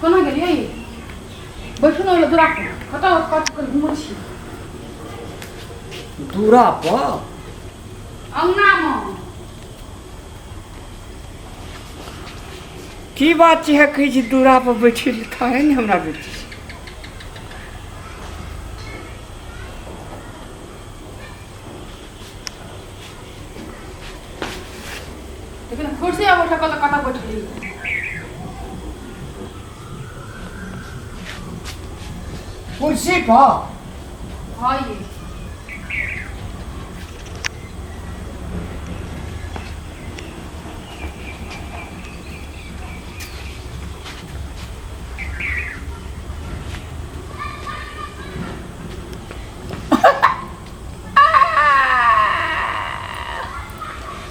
कोना गेलियै बैठू ने ओहि दूरा पर कतऽ कतऽ कऽ घुमै छी दूरा पर अङ्गनामे की बात छै कहै छी दूरा पर बैठे लए थाहे ने हमरा बेटी लेकिन कुर्सी आब उठा कऽ कतऽ बैठली कुर्सी पर हाँ ये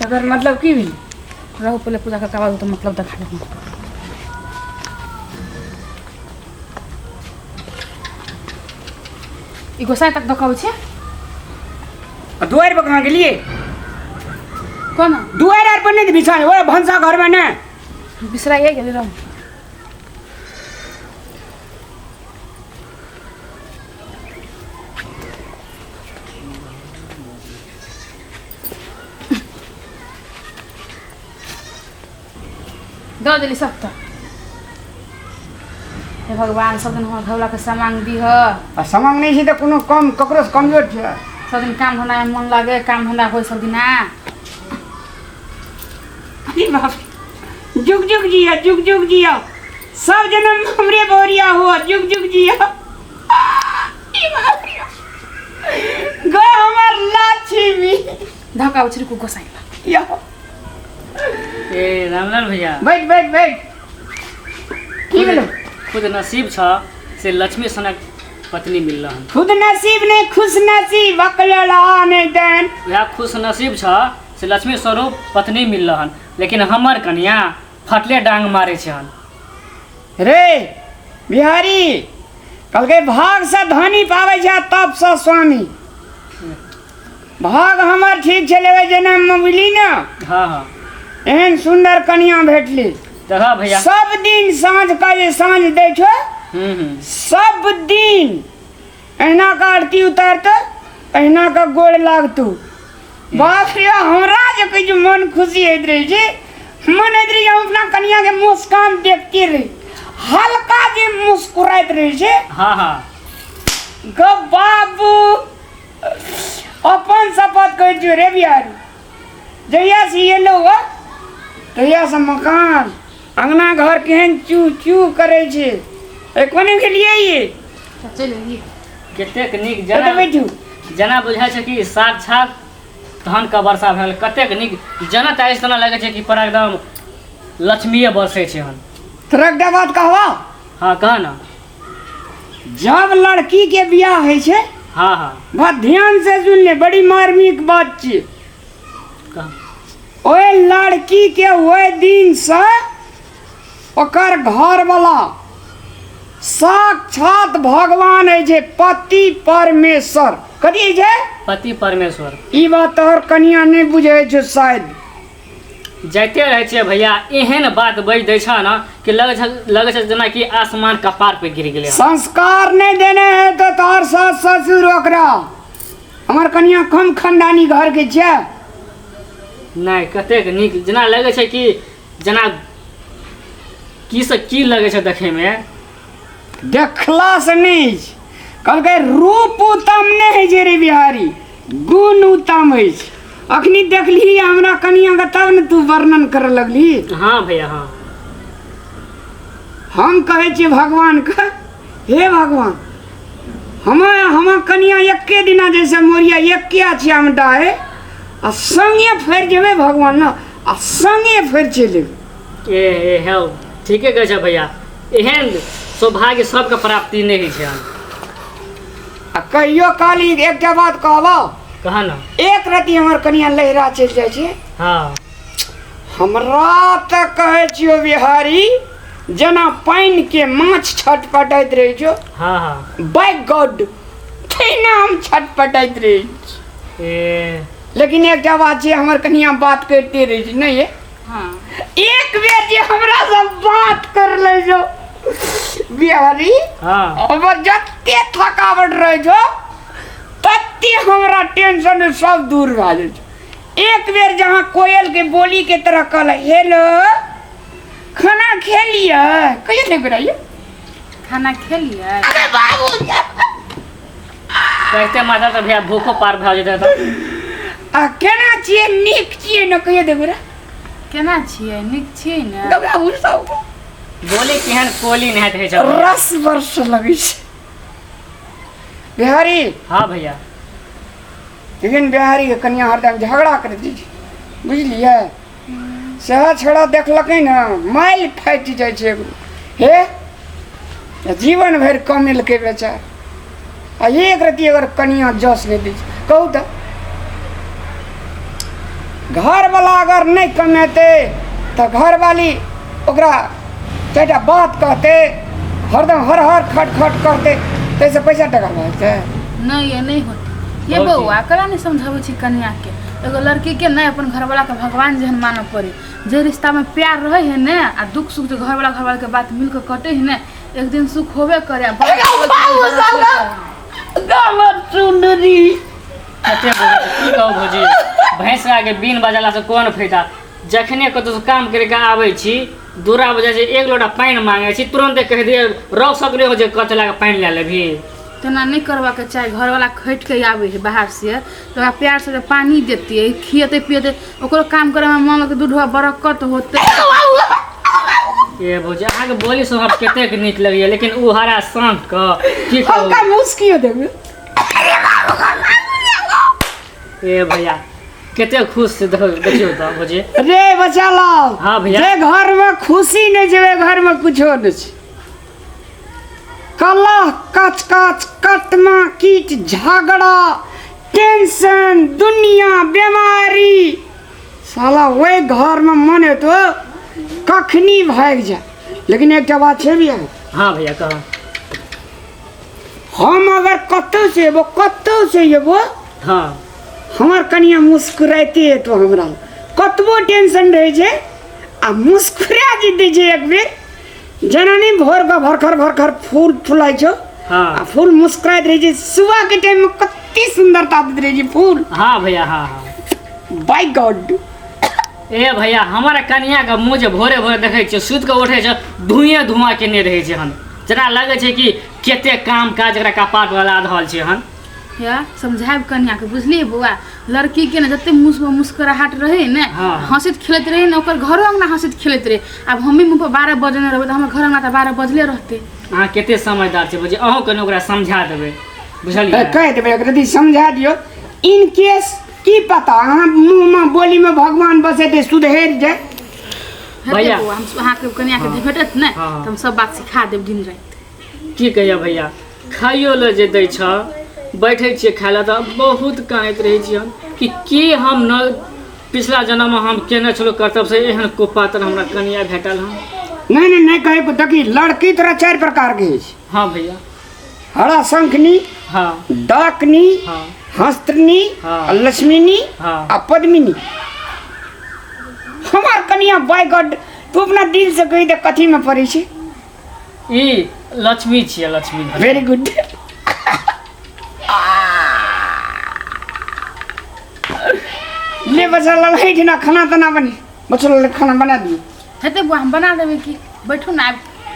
एकर मतलब की भेल रहू पहिले पूजा करके आवाज तो मतलब देखा देब ई गोसाई तक दऽ छै आ दुआरि पर कहाँ गेलियै कोना दुआरि आर पर नहि बिछा ओए भनसा घरमे ने बिसराइए गेलै रहू दऽ देली सब तऽ हे भगवान सब दिन हमर घरवलाके सामान दिह आ सामान नहि छै तऽ कोनो कम ककरोसँ कमजोर छै सब दिन काम धन्धामे मन लागे काम धन्धा होइ सब दिना अरे बाप रे। जुग जुग जिया जुग जुग जिया सब जन्म हमरे बोरिया हुआ जुग जुग जिया ई बाप रे। गो हमर लाछी धक्का उछरी को गोसाई या ए रामलाल भैया बैठ बैठ बैठ की भेलो खुद नसीब छ से लक्ष्मी सनक पत्नी मिलल हन खुद नसीब ने खुश नसीब अकल नहीं देन वएह खुश नसीब छ से लक्ष्मी स्वरूप पत्नी मिलल हन लेकिन हमर कनिया फटले डांग मारे छै हन रे बिहारी कहलकै भाग से धनी पाबै छै तब से स्वामी भाग हमर ठीक छलै ओहि जनममे बुझली ने हाँ हाँ एहन सुन्दर कनिया भेटली देखा भैया सब दिन साँझ का जे साँझ दै छौ हम्म सब दिन अहिना का आरती उतारतौ अहिना का गोड़ लागतौ बाप रे हमरा जे कहै छै मन खुशी होइत रहै छै मन होइत रहै छै हम अपना कनिया के मुस्कान देखते रही हल्का जे मुस्कुराइत रहै छै हाँ हाँ गो बाबू अपन शपथ कहै छियौ रे बिहारी जहिया से एलौ हँ तहिया से मकान अंगना घर केहन चू चू करै छै ए कोने गेलियै ये चलि एलियै कतेक नीक कतऽ जेना बैठू जेना बुझाइ छै कि साक्षात धनके वर्षा भेल कतेक नीक जेना ताहि तेना लगै छै कि पर एकदम लक्ष्मीए बरसै छै हन तोरा एकटा बात कहबा हँ कह ने जब लड़की के बियाह होइ छै हाँ हाँ बात ध्यान से सुन ले बड़ी मार्मिक बात छियै कह ओहि लड़की के ओहि दिन से ओकर घरवाला साक्षात भगवान होइ छै पति परमेश्वर कथी होइ छै पति परमेश्वर ई बात तोहर कनिया नहि बुझै छौ शायद जाइते रहै छियै भैया एहन बात बाजि दै छह ने कि लगै छै लगै छै जेनाकि आसमान कपार पे गिर गेलै हन। संस्कार नहि देने है तऽ तोहर सास ससुर ओकरा हमर कनिया कम खानदानी घरके छै नहि कतेक नीक जेना लगै छै कि जेना की से की लगै छै देखैमे देखलासँ नहि अछि कहलकै रूप उत्तम नहि होइ छै रे बिहारी गुण उत्तम अछि अखनी देखलही हमरा कनियाके तब ने तू वर्णन करऽ लगली हाँ भैया हाँ हम कहै छियै भगवानके हे भगवान हमर हमर कनिया एके दिना जैसे मोरिया एके अछियामे डाहे आ संगे फड़ि जेबै भगवान ने आ संगे फड़ि चलि एबै ए ए हौ ठीके कहै छै भैया एहन सौभाग्य सबके प्राप्ति नहि होइ छै हन आ कहियो काल ई एकटा बात कहबो कह ने एक रति हमर कनिया लहरा चलि जाइ छै हाँ हमरा तऽ कहै छियौ बिहारी जेना पानिके माछ छटपटाइत रहै छौ हाँ हाँ बाय गॉड तहिना हम छटपटाइत रहै छी ए लेकिन एकटा बात छै हमर कनिया बात करिते रहै छै नहि ये हाँ एक बेर जे हमरा से बात कर ले जो बिहारी हाँ हमर जते थकावट रहै छौ तते हमरा टेंशन सब दूर भए जाइ छै। एक बेर जहाँ कोयल के बोली के तरह कहल हेलो खाना खेलियै कहियो नहि बनाइए खाना खेलियै अरे बाबू कहते माता तऽ भैया भूखो पार भए जेतै तऽ। आ केना छियै नीक छियै ने कहियो देबे रे केना छियै नीक छियै ने गबरा सब बोली केहन कोली नहि रहै छै। रस बरस लगै छै बिहारी। हाँ भैया। लेकिन बिहारी के कनिया हरदम झगड़ा करैत छै बुझलियै सएह छोड़ा देखलकै ने माइल फाटि जाइ छै एगो हे जीवन भरि कमेलकै बेचारा आ एक रति अगर कनिया जस नहि दै छै कहू तऽ घरवला अगर नहि कमेतै तऽ घरवाली ओकरा चारिटा बात कहतै हरदम हर हर खट खट करतै ताहिसँ पैसा टाका भऽ जेतै? नहि ये नहि होतै ये। भौजी। बौआ कला नहि समझाबै छी कनियाके एगो लड़कीके नहि अपन घरवलाके भगवान जेहन मानऽ पड़े जे रिश्तामे प्यार रहै है ने आ दुख सुख जे घरवला घरवालाके बात मिलके कटै है ने एक दिन सुख होबे करे आ बात होबे करे। गामक सुन्दरी कते भौजी की कहू भौजी भैंस आगे बीन बजेलासँ कोन फायदा जखने कतौसँ काम करि कऽ आबै छी दूरा बजे जे एक लोटा पानि मांगै छी तुरन्ते कहि दियै रौ सकरे हो जे कत लए कऽ पानि लए लेबही। तेना नहि करबाके चाही घरवला खटि कऽ आबै है बाहरसँ तऽ ओकरा प्यारसँ जे पानि देतियै खिएतै पिएतै ओकरो काम करैमे मन लगतै दू ढोआ बरक्कत होतै। ए भौजी अहाँके बोली स्वभाव कतेक नीक लगैया लेकिन ओ हरा साँप कऽ की कहू। हल्का मुस्कियो देबै। ए भैया कते खुश छै देखो देखियौ तऽ भौजी। रे बच्चा लाल। हाँ भैया। जे घर में खुशी नहीं छै ओहि घर में कुछो नहीं छै। कलह कच कच कटमा कीच झगड़ा टेंशन दुनिया बीमारी साला ओहि घर में मन हेतो कखनी भागि जाए। लेकिन एकटा बात छै भैया। हाँ भैया कह। हम अगर कतौ से एबो कतौ से एबो हाँ हमर कनिया मुस्कुराइते एतो हमरा कतबो टेंशन रहै छै आ मुस्कुरा जे दै छै एक बेर जेना नहि भोर कऽ भरखर भरखर फूल फुलाइ छौ हाँ आ फूल मुस्कुराइत रहै छै सुबह के टाइम में कते सुंदरता दैत रहै छै फूल। हाँ भैया हाँ हाँ। बाय गॉड। ए भैया हमर कनिया के मुँह जे भोरे भोरे देखै छियै सुति कऽ उठै छै धुएँ धुआँ केने रहै छै हन जेना लगै छै कि कते काम काज एकरा कपार पर लाधल छै हन। या समझायब कनियाके बुझलियै बौआ लड़कीके ने जते मुँह मुस्कुराहट रहै ने हाँ। हँसैत खेलैत रहै ने ओकर घरो अङ्गना हँसैत खेलैत रहै। आब हमही मुँह पर 12 बजने रहबै तऽ हमर घर अङ्गना तऽ 12 बजले रहतै। अहाँ कते समझदार छै बुझियै अहूँ कनि ओकरा समझा देबै बुझलियै। कहि देबै एक रति समझा दियौ इन केस की पता अहाँ मुँहमे बोलीमे भगवान बसेतै सुधरि जाय। हेतै भैया। बौआ हम अहाँके कनियाके हाँ। भेटत ने हाँ। तऽ हम सब बात सिखा देब दिन राति। की कहिया भैया खाइयो लए जे दै छ बैठै छियै खाइ लए तऽ बहुत कानैत रहै छियै हम कि की हम न पिछला जन्ममे हम केने छलहुँ कर्तव्य से एहन कुपात्र हमरा कनिया भेटल हन। नहीं नहीं नहीं कहे देखी लड़की तोरा चारि प्रकार के होइ छै। हाँ भैया। हरा शंखनी हाँ डाकनी हाँ हस्त्रनी हाँ। आ लक्ष्मीनी हाँ। आ पद्मिनी। हमार कनिया बाय गॉड तू अपना दिल से कही दे कथी में पड़ै छै? ई लक्ष्मी छियै लक्ष्मी। वेरी गुड। ले बच्चा लाल ना खाना तना बनी बच्चा लाल खाना बना दियो। हेतै बौआ हम बना देबै की बैठू ने आब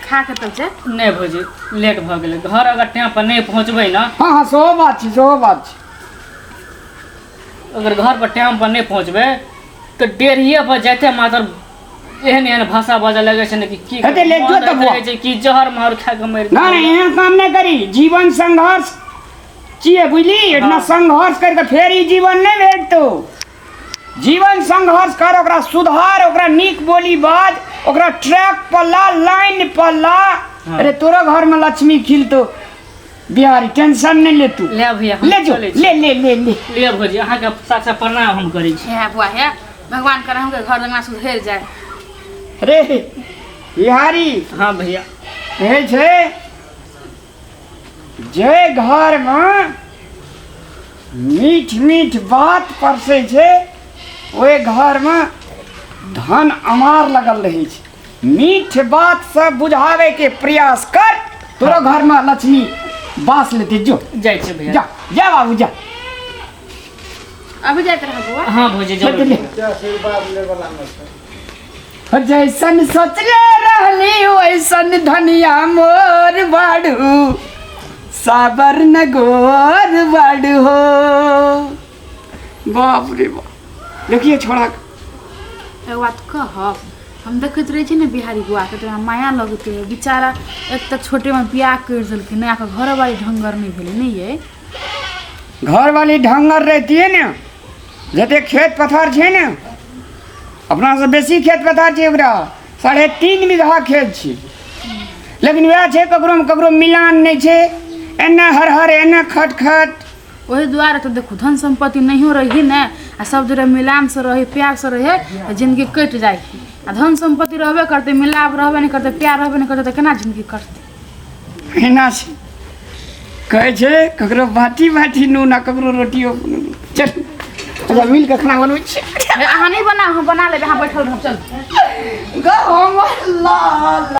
खा के तब जाय। नहि भौजी लेट भऽ गेलै घर अगर टाइम पर नहि पहुँचबै ने। हाँ हाँ सेहो बात छै सेहो बात छै। अगर घर पर टाइम पर नहि पहुँचबै तऽ डेढ़िए पर जाइते मात्र एहन एहन भाषा बाजऽ लगै छै ने कि की हेतै, ले जो मन तऽ रहै छै कि जहर मार खा कऽ मरि ना ना एहन काम नहि करी जीवन संघर्ष छियै बुझली इतना हाँ। संघर्ष करके फेर ई जीवन नहि भेटतौ। जीवन संघर्ष कर ओकरा सुधार ओकरा नीक बोली बाज ओकरा ट्रैक पर ला लाइन पर ला। हाँ। अरे तोरा घर में लक्ष्मी खिलतो बिहारी टेंशन नहीं ले तू। ले भैया हम ले जो चलै छी। ले ले ले ले ले भौजी अहाँके साक्षात प्रणाम हम करै छी। हे बौआ हे भगवान करे हमके घर अंगना सुधरि जाय। अरे बिहारी। हाँ भैया। कहै छै जे घर में मीठ मीठ बात परसै छै ओहि घर में धन अमार लगल रहै छै। मीठ बात सब बुझावे के प्रयास कर, तोरो घर में लक्ष्मी बास लेते जो। जाइ छी भैया। जा जा बाबू जा। अभी जाइत रह बौआ। हाँ भौजी, जरूर। ले। जैसन सोचले रहली वैसन धनिया मोर बाड़ू, साबर न गोर बाड़ू हो। बाप रे बाप, देखिए छोड़ा। एगो बात कहब, हम देखैत रहै छी ने बिहारी बौआके तऽ हमरा माया लगैत रहै। बेचारा एक तऽ छोटेमे बियाह करि देलकै, नया के घरोवाली ढङ्गर नहि भेलै नहि यै? घरवाली ढङ्गर रहतियै ने, जते खेत पथार छै ने, अपनासँ बेसी खेत पथार छै ओकरा, 3.5 बीघा खेत छै, लेकिन वएह छै ककरोमे ककरो मिलान नहि छै, एन्ने हर हर एन्ने खट खट। ओहि दुआरे तऽ देखू, धन सम्पत्ति नहियो रही ने आ सब जरे मिलानसँ रही, प्यारसँ रहे तऽ जिन्दगी कटि जाइ। आ धन सम्पत्ति रहबे करतै, मिलाप रहबे नहि करतै, प्यार रहबे नहि करतै, तऽ केना जिन्दगी कटतै? एना छै, कहै छै ककरो बाटी बाटी नून आ ककरो रोटियो नून। चल, अच्छा मिल कऽ खाना बनबै छियै। हे, अहाँ नहि बनाउ, हम बना लेबै, अहाँ बैठल रहब। चल गो हमर लाल।